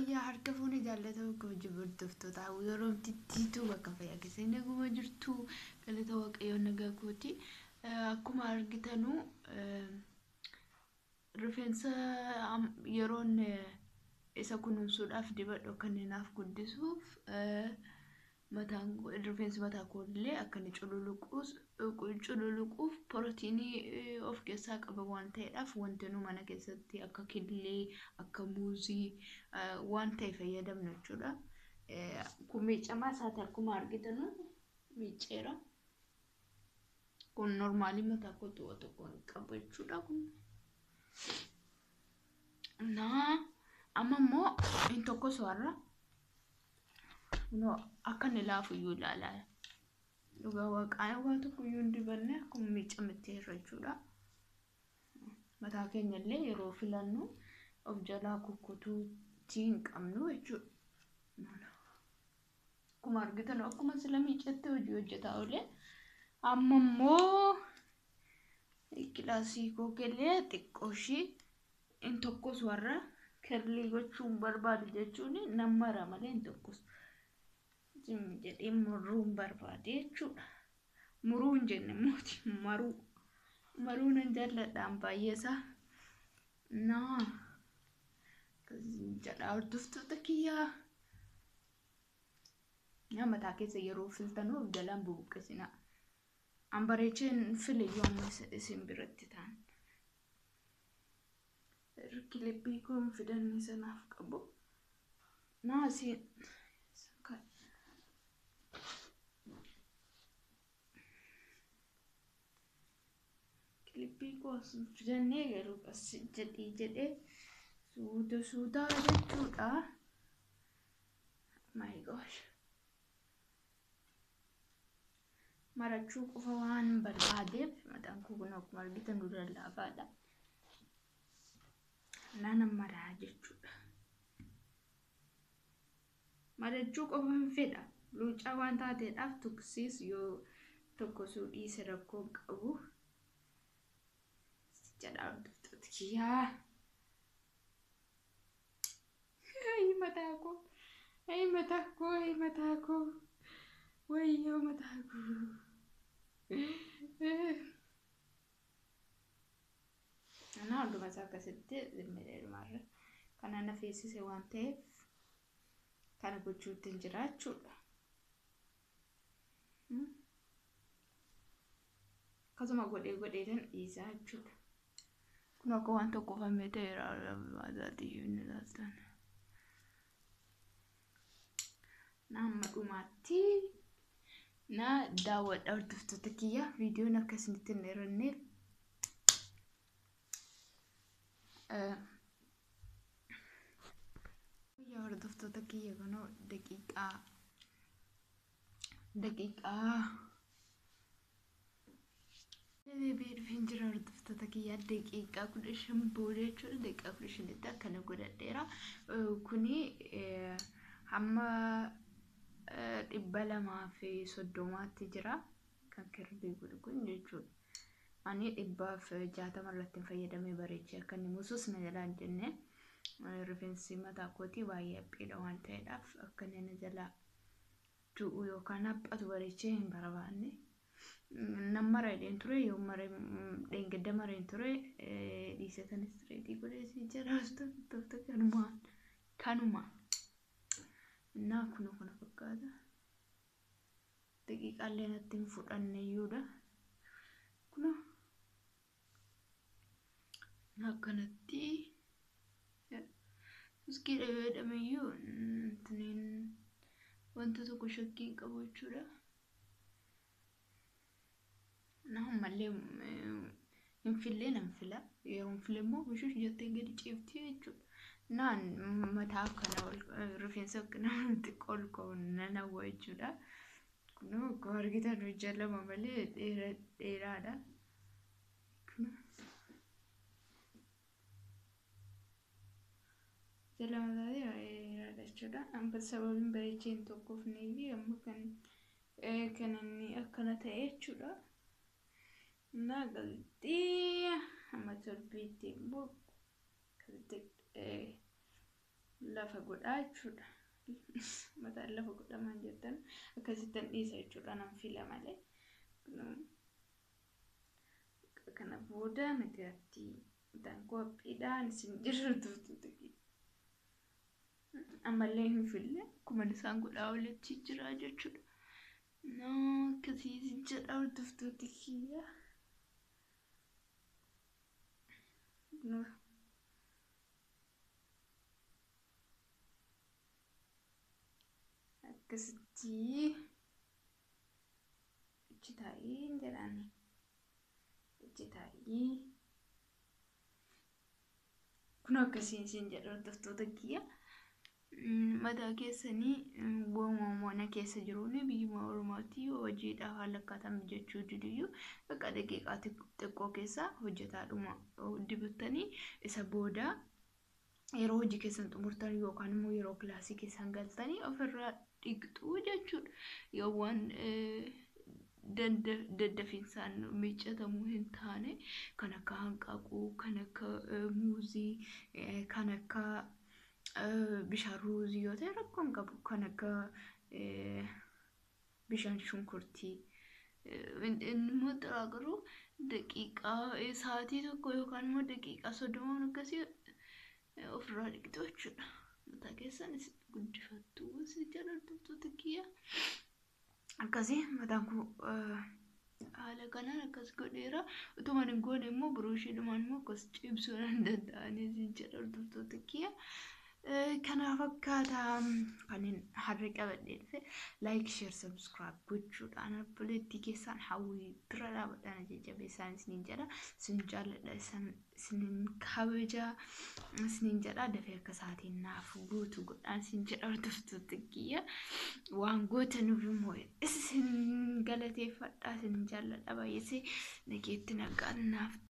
Yooyyaa harka fuune jaallatamu kabajaa hordoftoota yeroo tittiituu bakka fayyaa keessa naguma jirtu galata waaqayyoo nagaa kooti. Akkuma argitanu rifeensa yeroon isa kunuunsuudhaaf dibadhu akka inni naaf guddisuuf mataan rifeensi mataa koollee akka inni cululuquuf pirootiinii of keessaa qaba waan ta'eedhaaf wanti nu mana keessatti akka killee akka muuzii waan ta'e fayyadamnu jechuudha. Kun miicamaa isaati akkuma argitanu miiceera. Kun normaalii mataa kootti waan tokko hin qabu jechuudha kun. Naa amma immoo inni tokko soarra. Kunoo akka inni laafu iyyuu ilaalaa. Dhugaa waaqaa waan tokko iyyuu hin dibanne akkuma miicametti irra jechuudha. Mataa keenya illee yeroo filannu of jalaa kukkutuutii hin qabnu jechuudha. Akkuma argitan akkuma sila miicatte hojii hojjetaa oolee. Amma immoo kilaasii koo galee xiqqoo ishii inni tokkos warra kirlii gochuun barbaadu jechuun nan mara malee hin tokkos. Jedhee muruun barbaade jechuudha. Muruu hin jenne mooti maruu. Maruu nan jaalladhaan baay'ee isaa. Naa jedhaa hordoftoota kiyyaa. Naa mataa keessa yeroo filtanuu of jalaan bubuqqisina. An bareecheen file iyyuu amma isin biratti ta'an. Kilippii kun fidanne sanaaf qabu. Naa isin kilippii koo fidannee garuu qas jedhee jedhee suuta suutaa jechuudha. My gosh. Marachuu qofa waan barbaadeef mataan koo kun akkuma argitan dura laafaadha. Nana maraa jechuudha. Marachuu qofa hin fedha. Luucaa waan taateedhaaf tuqsiis yoo tokkosuu dhiise rakkoo qabu. Jedhaa hordoftoota kiyyaa. Ayi mataa koo. Ayi mataa koo. Ayi mataa koo. Wayyoo mataa koo. Ana hunduma isaa akkasitti zimmiidheerumarra kana na feesise waan ta'eef kana gochuutti hin jira jechuudha. Akkasuma godhee godheetan dhiisaa jechuudha. Kun akka waan tokko ufamee ta'eera maataatii inni ilaaltan. Amma dhumaatti na daawwadha hordoftoota kiyya viidiyoon akka isinitti hin dheeranneef. Guyyaa hordoftoota kiyya kunoo daqiiqaa deebi'ee dhufeen jira hordoftoota kiyya daqiiqaa 15 booda jechuudha. Daqiiqaa 15tti akkana godhadheera. Kuni hamma 230tti jira kan kirbii godhu kun jechuudha. Ani 160 irratti hin fayyadamee bareechee akka inni musus na jalaa hin jenne rifeensi mataa kootii baay'ee haphiidha waan ta'eedhaaf akka inni na jalaa du'u yookaan haphatu bareechee hin barbaanne. Nan mara jedheen ture yoo mara dheengadda mareen ture dhiisee tan istireetii godhee si jala hordoftoota kanumaan kanumaan. Innaa kunoo kana fakkaata. Daqiiqaallee natti hin fudhanne iyyuudha. Kunoo akkanatti Miskiidha yoo jedhame iyyuu intiniin wanta tokko shakkii hin qabu jechuudha. Na ammallee hin fillee nan fila. Yeroo hin file immoo bishush jettee gadi ciifti jechuudha. Naan mataa akkana ol rifeensa akkana xiqqoo ol ka'u nan hawwa jechuudha. Kunoo akkuma argitan hojjaa lama malee dheeraadha. Kunoo. Hojjaa lama taatee dheeraadha jechuudha. Amma sababiin bareechee hin tokkofnee fi amma kan inni akkana ta'e jechuudha. Naa galtii amma torbiitti immoo akkasitti Lafa godhaa jechuudha. Mataan lafa godhamaan jettan akkasittan dhiisa jechuudha nan fila malee. Kana booda nagaatti mataan koo haphiidhaan isin jirtu. Ammallee hin fille akkuma isaan godhaa olitti jira jechuudha. Akkasii isin jedha hordoftoota kiyya. Akkasitti achi taa'ii jedhaani. Achi taa'ii. Kun akkasiin isin jedha hordoftoota kiyya. Mataa keessanii mana keessa jiruun biyyuma Oromooti hojiidhaaf haala akkaataa mijachuu diduyyuu bakka daqiiqaa xiqqoo keessa hojjetaadhuma dibattanii isa booda yeroo hojii keessan xumurtan yookaan immoo yeroo kilaasii keessan galtanii ofirraa dhiqxuu jechuudha. Yoo waan daddafiinsaan miiccatamuu hin taane kan akka hanqaaquu, kan akka muuzii, kan akka bishaan ruuzii yoo ta'e rakkoo hin qabu. Kan akka bishaan shunkurtii. Inni immoo xiraa garuu daqiiqaa sa'aatii 1 yookaan immoo daqiiqaa 30 akkasii ofirraa dhiqxu jechuudha. Mataa keessan guddifattu isin jedha hordoftoota kiyya. Akkasii mataan koo haala kanaan akkas godheera. Utuma hin goone immoo buruushiidhumaan immoo akkas cibsuu nan danda'anii isin jedha hordoftoota kiyya. Kanaaf akkaataa kan har'a qabadhee dhufe like, share, subscribe gochuudhaan obboleettii keessaan Hawwii bira dhaabadhaan jajjabeessaan isiniin jedha. Isin jaalladha, isinin kabaja isiniin jedha. Dafee akka sa'aatiin naaf guutu godhaan isin jedha hordoftoota kiyya. Waan gootanuuf immoo isin galateeffadha, isin jaalladha baay'isee nageetti nagaan naaf.